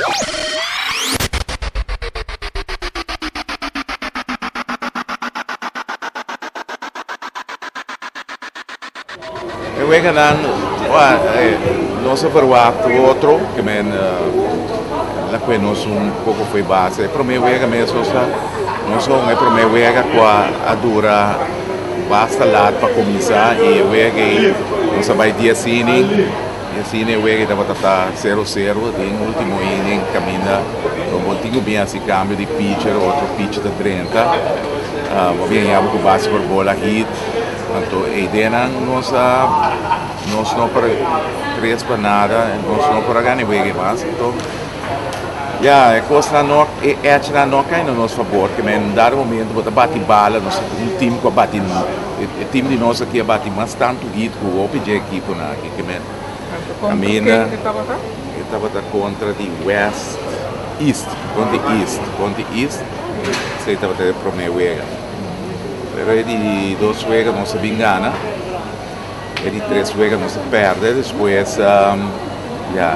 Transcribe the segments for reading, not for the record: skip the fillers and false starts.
E weganan nos a verwacht otro ke men la kue nos un poko fo'i base. E prome wega mes nos a nos a hunga e prome wega ku a dura basta lat pa kuminsá i e wega ei nos a bai dies inning i asina e wega ei tabata ta sero sero den ultimo inning kaminda lo bo tin ku bin hasi kambio di pitcher otro pitcher ta drenta bo a bin haña bo ku base por bola hit. Anto e ideanan nos a nos no por tres pa nada, nos no por a gana e wega mas. Anto ya e kosnan no e echonan no a kai na nos fabor ke men dado momento bo ta bati bala nos un team ku a bati e team di nos aki a bati mas tantu hit ku hopi dje ekiponan aki ke men kaminda e tabata kontra di West East kontra East kontra East esei tabata e prome wega. Pero e di dos wega nos a bin gana, e di tres wega nos a perde, despues ya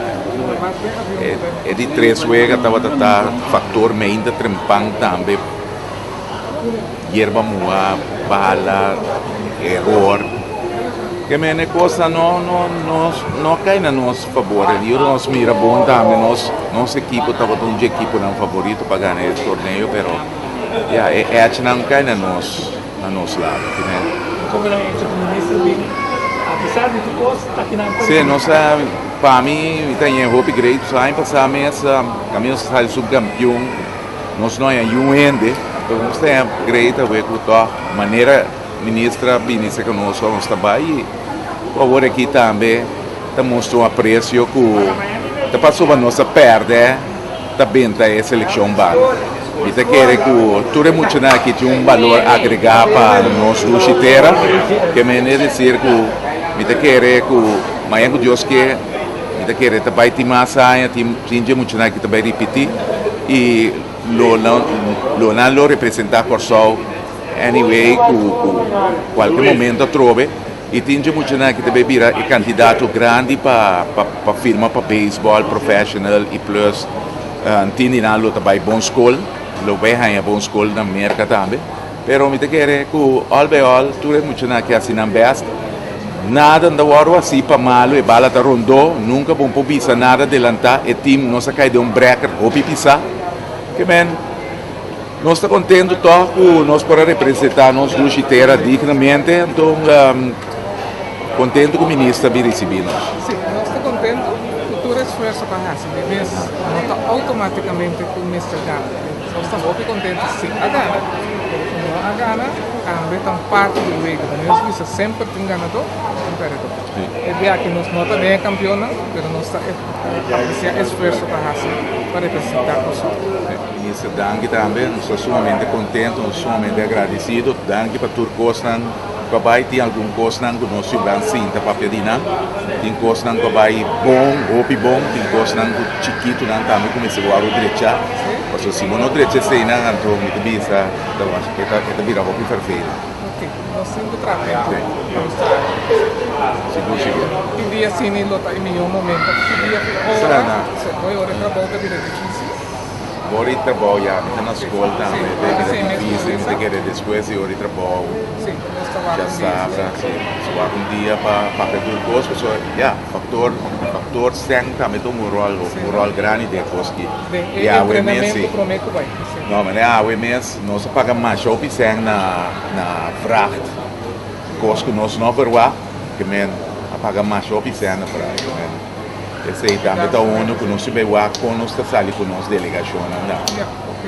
e di tres wega tabata ta factor meinta trempan tambe, yerba muha, bala, eror, ke men e kosnan no no no no a kai na nos fabor, y ora nos mira bon tambe nos nos ekipo tabata un dje ekiponan favorito pa gana e torneo pero. Ya, e echonan kai na nos, na nos lado. Como nan hecho cu minister bin, apesar di tur cos, ta kinan pa. Si, nos a, pa mi, mi ta ñe hopi great. So aña pasa mes, caminda nos a sali subcampeon, nos no haña yun hende. Anto nos ta ña great awe cu toch manera minister a bini cerca nos, nos ta bay y awor aki tambe ta mustra un aprecio cu ta pasobra nos a perde. Ta benta e seleccion banda. Mi ta kere cu tur e muchanan aki tin un balor agrega pa nos dushi tera. Ke mene decir cu mi ta kere cu mañana cu Dios ke mi ta kere ta bay tin mas aña tin tin dje muchanan aki ta bay ripiti y lo nan lo nan lo representa Corsou anyway cu cu cualke momento atrobe. I tin dje muchanan ki ta bay bira e kandidato grandi pa pa firma pa beisbòl professional i plus tin di nan lo ta bay bon skol, lo bay haña bon skol na Merka tambe. Pero mi ta kere ku all by all tur e muchanan ki hasi nan bèst. Nada no ta wòrdu hasi pa malu, e bala ta rondó, nunka bo por bisa nada delantá e team, nos a kai den un brekker hopi pisá. Ke men. Nos ta contento toch cu nos por a representa nos dushi tera dignamente, anto contento cu minister a bin ricibi nos. Si, nos ta contento cu tur esfuerzo cu a haci di mes no ta automaticamente cu mester gana. Nos ta hopi contento si a gana, pero cu no a gana tambe ta un parti di wega. Nos bisa semper tin ganador y tin perdedor. E bia aki nos no ta den e campeonnan, pero nos ta aprecia esfuerzo cu a haci pa representa Corsou. Minister danki tambe, nos ta sumamente contento, nos ta sumamente agradecido, danki pa tur cosnan cu a bay, tin algun cosnan cu nos ciudad sinta papia di nan, tin cosnan cu a bay bon, hopi bon, tin cosnan cu chikitonan tambe cu mester wou drecha, pasobra si bo no drecha eseinan anto mi ta bisa e ta bira hopi vervelend. Ok, nos tin cu traha den tur, nos traha. Sigur, sigur. Tin dia asina lo ta e mihor momento, tin dia cu ora, ora e trabou ta bira dificil. Ora di trabou ya, mi ta na skol tambe, ta bira dificil, mi ta kere despues di ora di trabou dja sabra, si, si wak un dia pa papia tur kos, pasobra ya, faktor, faktor sèn tambe ta un ròl, un ròl grandi den e kos aki. I awe mes si, no, manera awe mes nos a paga masha hopi sèn na na vracht, kos ku nos no verwagt, ke men a paga masha hopi sèn na vracht, ke men. Esei tambe ta unu ku nos sibi wak kon nos ta sali ku nos delegashonnan nan. Ya, ok.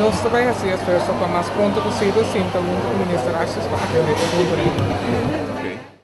Nos ta bai hasi esfuerso pa mas pronto posibel sinta huntu ku Minister Asjes pa atende e puntonan. Ok.